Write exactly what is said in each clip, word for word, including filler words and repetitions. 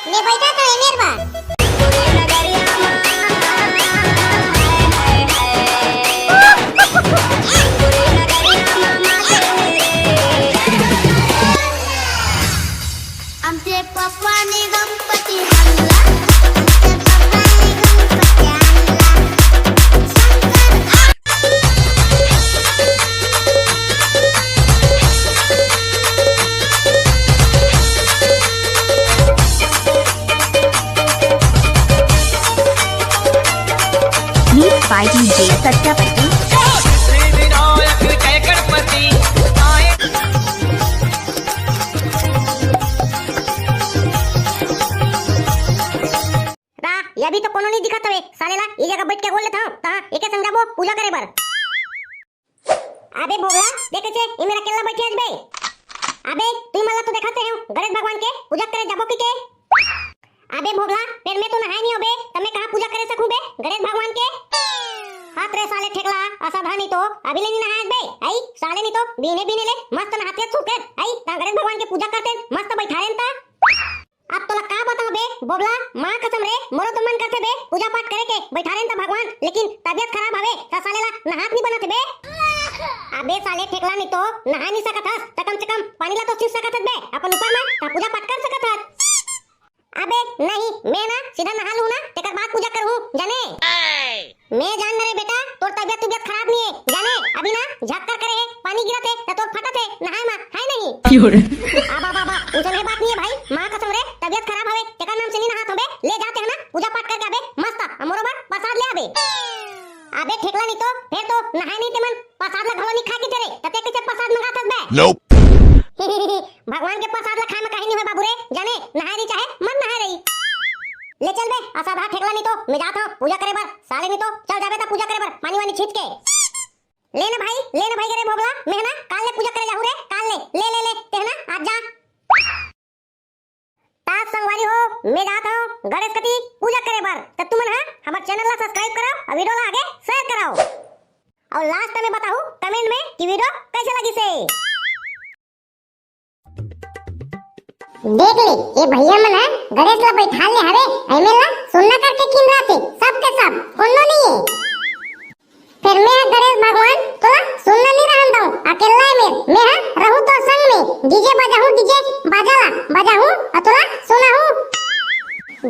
मैं बैठा तो एमेर बा। आमचे पप्पा ने गणपती आणला, आमचे पप्पा ने गणपती आणला। शंकर आ- Mixed by D J Satyapati. रा, ये भी तो कोनो नहीं दिखत हवे। साले ला, ये जगह बैठ के बोल लेता हूँ। ता, एके संग जाबो पूजा करे बर। अबे भोगला, देख कइसे ई मेर अकेल्ला बैठे हस बे। अबे, तुई मन ला तो देखत रहे हो, गणेश भगवान के पूजा करे जाबो कि के? अबे भोगला, फेर मैं तो नहाय नहीं होबे, त मैं कहाँ पूजा करे सकूं बे, गणेश भगवान के? हट रे साले ठेकला, असावधानी तो अभी ले नहीं नहायस बे, आई साले नहीं तो बीने बीने ले मस्त नहाते सूखे, आई ता गणेश भगवान के पूजा करते मस्त बैठा रहन ता। अब तोला का बताओ बे बोबला, माँ कसम रे, मोरो तो मन करथे बे पूजा पाठ करे के, बैठा रहन त भगवान, लेकिन तबियत खराब हवे, त साले ला नहात नहीं बनत हे बे। अबे साले ठेकला नहीं तो नहा नहीं सकत हस, त कम से कम पानी ला तो छींच सकत हस बे, अपन ऊपर में त पूजा पाठ कर सकत हस। अबे नहीं, मैं ना सीधा नहा लूँ ना, तेकर बाद पूजा करहूँ, जाने? मैं जान न रे बेटा, तोर तबियत तबियत खराब नहीं है, जाने? अभी ना झक्कर करे है, पानी गिरत है, त तोर फटत है, नहाए मा, है नहीं? क्यों रे? आबा बाबा, उसन है बात नहीं है भाई, माँ कसम रे, तबियत खराब हवे, तेकर नाम से नहीं नहात हवे, ले जाते है ना, पूजा पाठ करके आबे, मस्त, अउ मोरो बर प्रसाद ले आबे। अबे ठेकला नहीं तो, फेर तो नहाए नहीं ते मन, प्रसाद ला घलो नहीं खा के चले, त ते कैसे प्रसाद मंगाथस बे? Nope। भगवान के प्रसाद ला खाए में कहीं नहीं होय बाबू रे, जाने नहाए रही चाहे मत नहाए रही। ले चल बे, असावधान ठेकला नहीं तो मैं जात हूँ पूजा करे बर, साले नहीं तो चल जाबे ता पूजा करे बर पानी वानी छींच के। ले ना भाई, ले ना भाई, करे भोगला, मैं ना काल ले पूजा करे जाहू रे, काल ले, ले ले ले, ते ना आज जा। ता संगवारी हो, मैं जात हूँ गणेश कती पूजा करे बर, त तुमन हा हमर channel ला subscribe करो अउ video ला आगे share करो अउ last में बताहू comment में कि video कैसे लगिसे। देख ले, ये भैया मन ह गणेश ला बैठाल ले हवे, एमे ला सुन्ना करके किंदराथे, सब के सब, कोनो नहीं है। फेर मैं ह गणेश भगवान तोला सुन्ना नहीं रहन दऊं, अकेल्ला है मेर, मैं ह रहूं तोर संग में, DJ बजाहूं, DJ बाजा ला बजाहूं, अउ तोला सुनाहूं।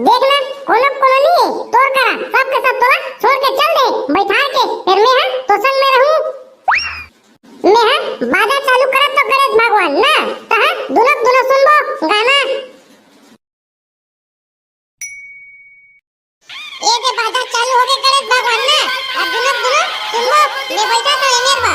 देख ना, कोनो कोनो नहीं है, तोर करा, सब के सब तोला छोड़ के चल दे, बैठा के, फेर मैं ह तोर संग में रहूं। मैं ह बाजा चालू करत तो गणेश भगवान ना, तहां दुनो दुनो सुनबो गाना। ए दे बाजा चालू होगे गणेश भगवान ना, अब दुनो दुनो सुनबो, मैं बैठा तो एमेर बा।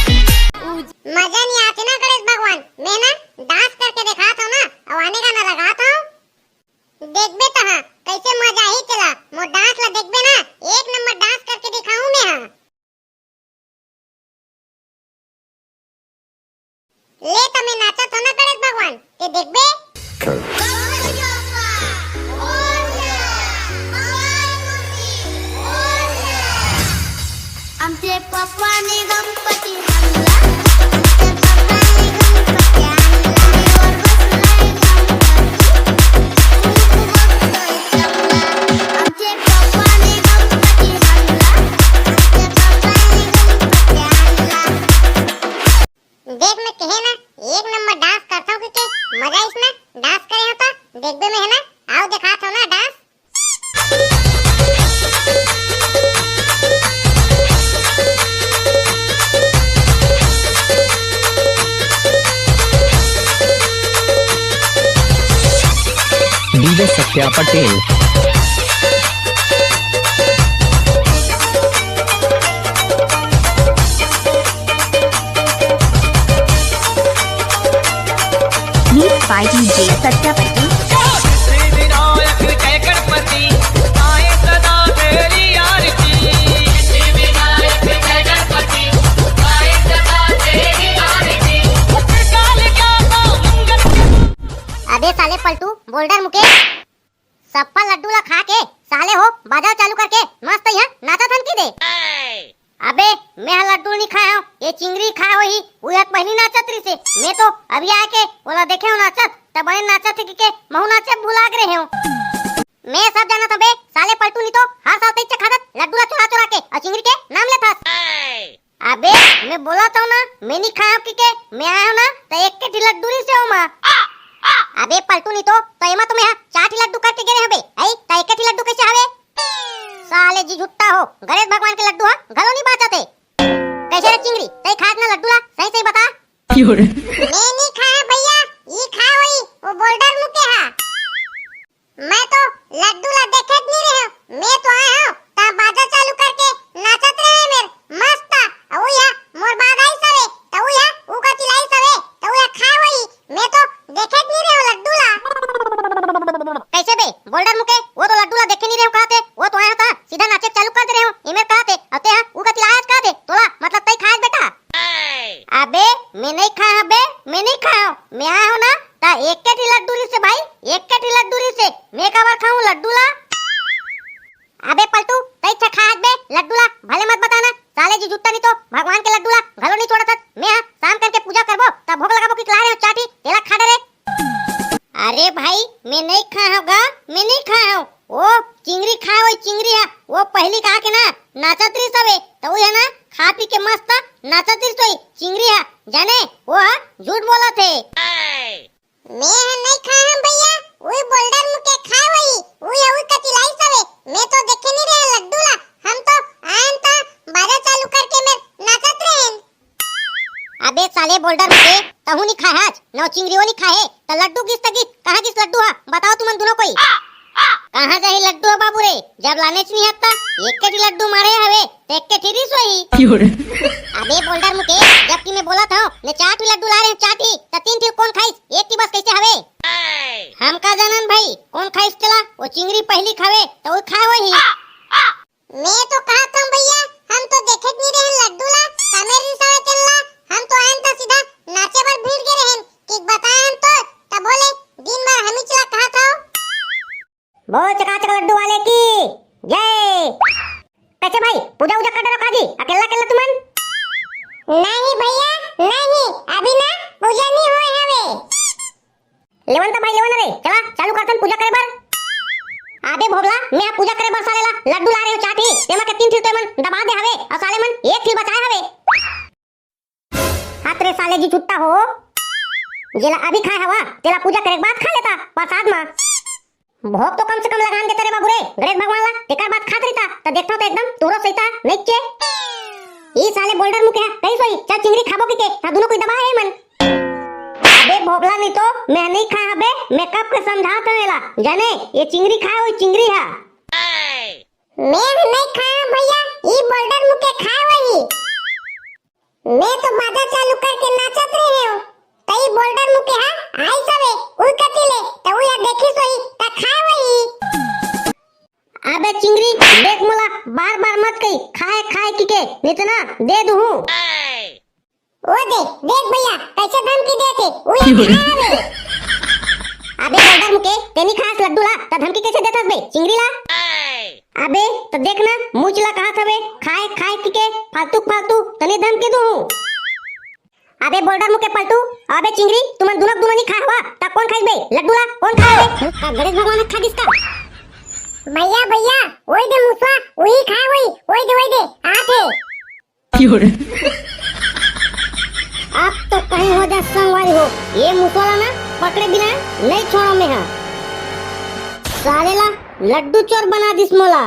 मजा नहीं आते ना गणेश भगवान, मैं ना dance करके दिखात हूँ ना, अउ आने गाना लगात हूँ। देखबे तहाँ कैसे मजा ही चला, मोर dance ला देखबे ना, एक नंबर dance करके दिखाऊं मैं हाँ। ले त मैं नाचत हो ना गणेश भगवान, ते देखबे। आमचे पप्पा ने गणपती आणला, आमचे पप्पा ने गणपती आणला, आमचे पप्पा ने गणपती आणला, आमचे पप्पा ने गणपती आणला। देख मैं कहे ना, एक नंबर dance करता हूँ, के मजा इसमें dance करे हो तो देखबे में है ना, आओ दिखात हो ना dance। DJ Satya Patel. Mixed by DJ सत्यापति। Siddhi Vinayak जय गणपति, गाए सदा तेरी आरती। सिद्धि विनायक जय गणपति, गाए सदा तेरी बोल्डर मुकेश, सप्पा लड्डू ला खा के साले हो बाजा चालू करके मस्त यहाँ नाचत हन की दे। अबे, मैं ह लड्डू नी खाए हव, ये चिंगरी खाए होही, उहे ह पहिली नाचत रहिसे। मैं तो अभी आके ओला देखे हव नाचत, त बने नाचत हे कि के महू नाचे भुला गे रहे हव। मैं सब जानत हव बे, साले पलटू नी तो हर साल तइच खाथस लड्डू ला चोरा चोरा के अउ चिंगरी के नाम लेथस। अबे, मैं बोलत हव ना, मैं नी खाए हव कि के, मैं आए हव ना, त एक के ठी लड्डू रहिसे ओमा। अबे पलटू नी तो, त एमा तो मैं ह चार ठी लड्डू करके गे रहे हव बे, अई, त एक के ठी लड्डू कइसे हवे? साले जी झूठा हो, गणेश भगवान के लड्डू ह घलो नी बाचत हे। कइसे रे चिंगरी, तई खात ना लड्डू ला, सही सही बता। मैं नी खाए भैया, ई खाए होही, वो बोल्डर मुके हा। मैं तो लड्डू ला देखे नी रहे हव, मैं तो आए हव, त बाजा चालू करके नाचत रहे मेर, मस्त, अउ या मोर बाद आइस हवे, त उहे ह उका चिल्लाइस हवे, त उहे ह खाए होही, मैं तो देखे नी रहे हव लड्डू ला। कइसे बे, बोल्डर मुके, वो तो लड्डू ला देखे नी रहे हव कहत हे, वो तो आए हव त सीधा नाचे चालू कर दे रहे हव, एमेर कहत हे, अउ ते ह उका चिल्लायस कहत हे, तोला मतलब तई खायस बेटा। अबे, मैं नइ खाए हव बे, मैं नइ खाए हव। मैं आए हव ना, त एक के ठी लड्डू रहिसे भाई, एक के ठी लड्डू रहिसे। मैं काबर खाहूं लड्डू ला? अबे पलटू, तइच खाहस बे लड्डू ला, भले मत बताना। साले जी झूठा नी तो भगवान के लड्डू ला घलो नी छोड़त हस। मैं ह शाम करके पूजा करबो, त भोग लगाबो कि लाय रहे हव चार ठी, तेला खा डरे। अरे भाई, मैं नइ खाए हव गा, मैं नइ खाए हव। ओ चिंगरी खाए होही चिंगरी हा, वो पहिली कहा के ना नाचत रहिस हवे, त उहे ह ना खा पी के मस्त नाचत रहिस होही चिंगरी हा, जाने वो ह झूठ बोलत हे। मैं ह नइ खाए हव भैया, उही बोल्डर मुके खाए होही, उही ह उही कचिलाइस हवे, मैं तो देखे नी रहे लड्डू ला, हम तो आयन त बाजा चालू करके मेर नाचत रहेन। अबे साले बोल्डर मुके, तहूं नी खाए हच, न चिंगरीओ नी खाए हे, त लड्डू गिस त गिस, कहां गिस लड्डू हा? बताओ तुमन दूनों कोई। कहां जाही लड्डू हा बाबू रे, जब लानेच नी हस त एक के ठी लड्डू मारे हवे, त एक के ठी रहिस होही। अबे बोल्डर मुके, जबकि मैं बोलत हव, मैं चार ठी लड्डू लाय रहेंव, चार ठी, त तीन ठी कोन खाइस, एक ठी बस कइसे हवे? हम का जानन भाई, कोन खाइस तेला, वो चिंगरी पहिली खावे, त वो खाए होही। मैं तो कहत हंव भैया, हम तो देखेच नी रहेन लड्डू ला, समेर रिसावे तेन ला, हम तो आयन त सीधा नाचे बर भिड़ गे रहेन, कि बतायन तो, तभो ले दिन भर हमीच ला कहत हव। बोल चकाचक लड्डू वाले की जय। कइसे भाई, पूजा उजा कर डरो का जी, अकेला अकेला तुमन? नहीं भैया, नहीं, अभी ना पूजा नी होए हवे। लेवन त भाई लेवन रे, चला चालू करथन पूजा करे बर। अबे भोभला, मैं ह पूजा करे बर साले ला लड्डू लाय रहेंव चार ठी, तेमा के तीन ठी तेमन दबा दे हवे, अउ साले मन एक ठी बचाए हवे। हत रे साले जी झूठा हो, जेला अभी खाए हवा, तेला पूजा करे के बाद खा लेता प्रसाद मा। भोग तो कम से कम लगान देता रे बाबू रे, गणेश भगवान ला, तेकर बाद खात रहिता, त देखथंव त एकदम तोरो सहिता नइचे। ई साले बोल्डर मुके ह, कइस होही, चल चिंगरी खाबो कहिके, त दूनों कोई दबा हे मन। अबे भोभला नी तो, मैं नइ खाए हबे, मैं कब के समझात हंव एला, जाने, ये चिंगरी खाए होही चिंगरी हा। मैं नइ खाए हंव भैया, ई बोल्डर मुके खाए होही। मैं तो बाजा चालू करके नाचत रहेंव, त ई बोल्डर मुके हा आइस हवे, उही कति ले, त उही हा देखिस होही, त खाए होही। अबे चिंगरी, देख मोला बार बार मत कही, खाए खाए कहिके, नइ त ना दे दूहूं। ओ दे, देख भैया, कइसे धमकी देथे, उही हा खाए हवे। अबे बोल्डर मुके, तें नी खास लड्डू ला, त धमकी कइसे देथस बे, चिंगरी ला? अबे, त देख ना, मुच ला कहत हवे, खाए, खाए कहिके, फालतू, फालतू, तने धमकी दूहूं। अबे बोल्डर मुके पलटू, अबे चिंगरी, तुमन दूनों दूनों नी खाए हवा, त कोन खाइस बे? लड्डू ला कोन खाए हवे? का गणेश भगवान खा दिस का? भैया, भैया, ओई दे मुसवा, उही खाए होही, ओई दे, ओई दे, आथे। अब तो कहीं हो जा संगवारी हो, ये मुसवा ला ना पकड़े बिना नइ छोड़ंव मैं हा। साले ला लड्डू चोर बना दिस मोला।